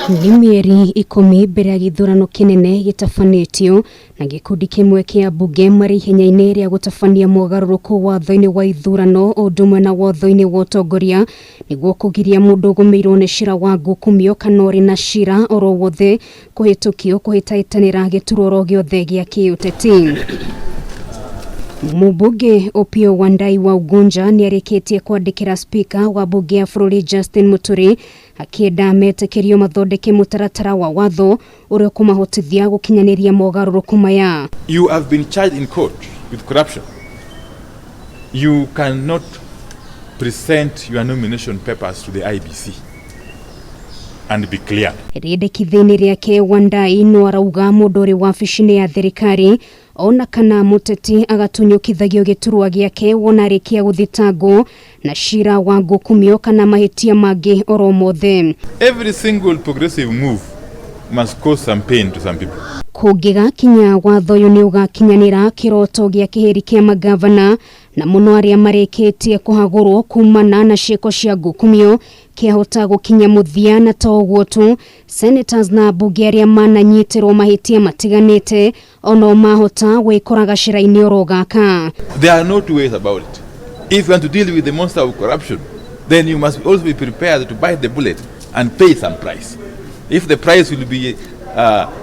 Nĩ mĩeri 10 mbere ya gĩthurano kĩnene gĩtabanĩtio na gĩkundi kĩmwe kĩa mbunge marĩ ihenya-inĩ rĩa gũtabania mogarũrũku watho-inĩ wa ithurano o ũndũ ũmwe na watho-inĩ wa ũtongoria nĩguo kũgiria mũndũ ũgũmĩirwo nĩ cira wa ngukumio kana ũrĩ na cira oro wothe kũhĩtũkio kũhĩtahĩtanĩra gĩturwa oro gĩothe gĩa kĩũteti. Mũmbunge Opiyo Wandayi wa Ugunja nĩarĩkĩtie kwandĩkĩra spika wa mbunge ya bũrũri Justin Muturi akĩenda metĩkĩrio mathondeke mũtaratara wa watho ũrĩa ũkũmahotithia gũkinyanĩria mogarũrũku maya. You have been charged in court with corruption. You cannot present your nomination papers to the IEBC and be cleared. Rĩendekithia-inĩ rĩake Wandayi no arauga mũndũ ũrĩ wabici-inĩ ya thirikari ona kana mũteti agatunyũkithagio gĩturwa gĩake wona arĩkia gũthitangwo na cira wa ngukumio kana mahĩtia mangĩ oro mothe. Every single progressive move must cause some pain to some people. Kũngĩgakinya watho ũyũ nĩ ũgakinyanĩra kĩroto gĩa kĩhĩri kĩa magavana na mũno arĩa marĩkĩtie kũhagũrwo kumana na ciĩko cia ngukumio kĩahota gũkinya mũthia na to ũguo tu senators na mbunge arĩa mananyitĩrwo mahĩtia matiganĩte ono mahota gwĩkora gacĩra-inĩ oro gaka. There are no two ways about it. If you want to deal with the monster of corruption, then you must also be prepared to bite the bullet and pay some price. If the price will be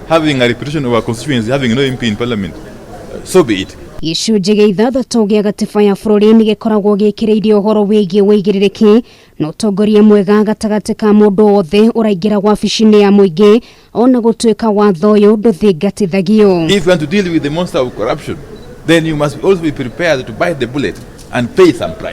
having a reputation of our constituency, having no MP in parliament, so be it. Gĩcunjĩ gĩa ithathatũ gĩa gatiba ya bũrũri nĩ gĩkoragwo gĩkĩrĩirie ũhoro wĩgiĩ wĩigĩrĩrĩki na ũtongoria mwega gatagatĩ ka mũndũ wothe ũraingĩra wabici-inĩ ya mũingĩ ona gũtuĩka watho ũyũ ndũthingatithagio. If you want to deal with the monster of corruption, then you must also be prepared to bite the bullet and pay some price.